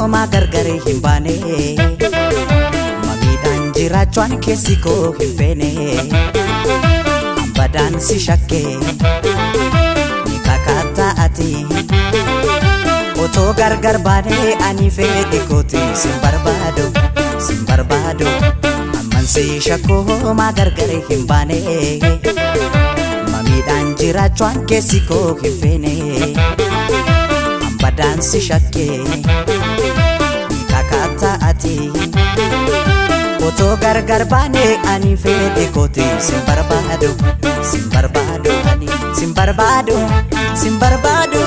shakkoo maa gargar hin baane. Mamiidhaan jiraachuun keessi koo hin feene. Ambadaan si shakkee ni kakaataa ati. Otoo gargar baanee ani fedhi kooti sin barbaadu, sin barbaadu. Amman si shakkoo maa gargar hin baane. Mamiidhaan jiraachuun keessi koo hin feene. Ambadaan si shakkee ni kakaataa ati. Otoo gargar baanee ani fedhi kooti sin barbaadu, sin barbaadu ani sin barbaadu, sin barbaadu.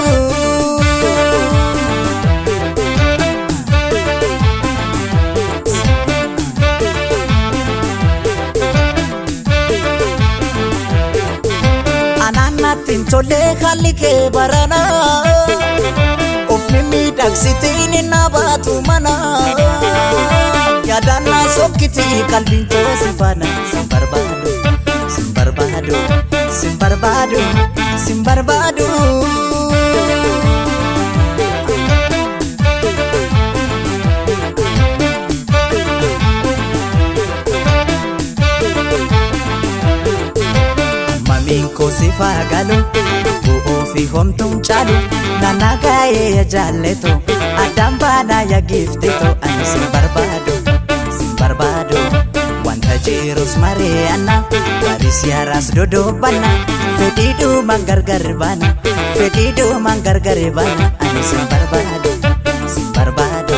Anaan natti hin tolle haalli kee barana. Of mimmiidhagsitiin hin baatu mana. Yaadaan na sokkiti qalbiin too si faana. Sin barbaadu, sin barbaadu, sin barbaadu, sin barbaadu. Mamiin koo si faagalu bu'uu fi homtuun caalu naannaa gaa'ee ya jaalletu addaan baanaa ya giiftetu ani sin barbaadu, sin barbaadu. Wanta jirus mari'anna baris yaaraas dodobbanna fedhii dhumaan gargar baana, fedhii dhumaan gargar baana ani sin barbaadu, sin barbaadu.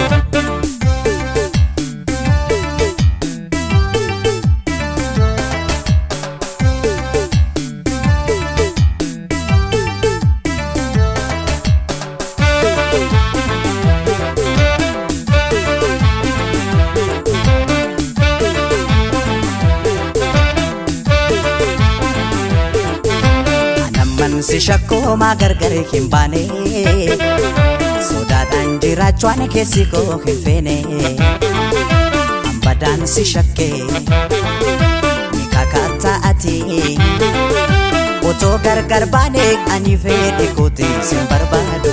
Anamman si shakkoo maa gargar hin baane. Sodaadhaan jiraachuun keessi koo hin feene. Ambadaan si shakkee ni kakaataa ati. Otoo gargar baane ani fedhi kooti sin barbaadu,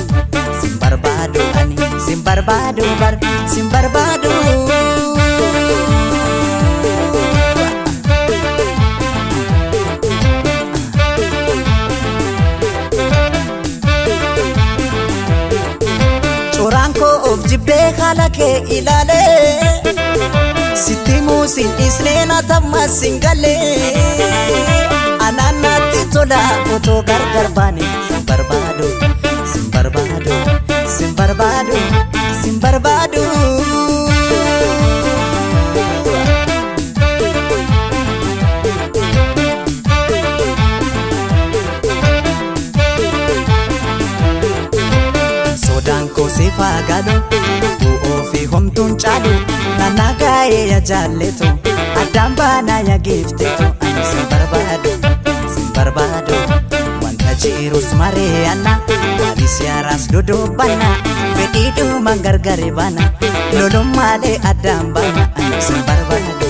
sin barbaadu ani sin barbaadu bar sin barbaadu. Coraan koo of jibbee haala kee ilaalee sitti muusin dhiisnee na tammas hin galee. Anaan natti tola otoo gargar baane sin barbaadu, sin barbaadu, sin barbaadu, sin barbaadu. Sodaan koo si faagalu bu'uu fi homtuun caalu naannaa gaa'ee ya jaalletu addaan baanaa ya giiftetu ani sin barbaadu, sin barbaadu. Wanta jirus mari'anna baris yaaraas dodobbanna fedhii dhumaan gargar baana lolummaalee addaan baana ani sin barbaadu,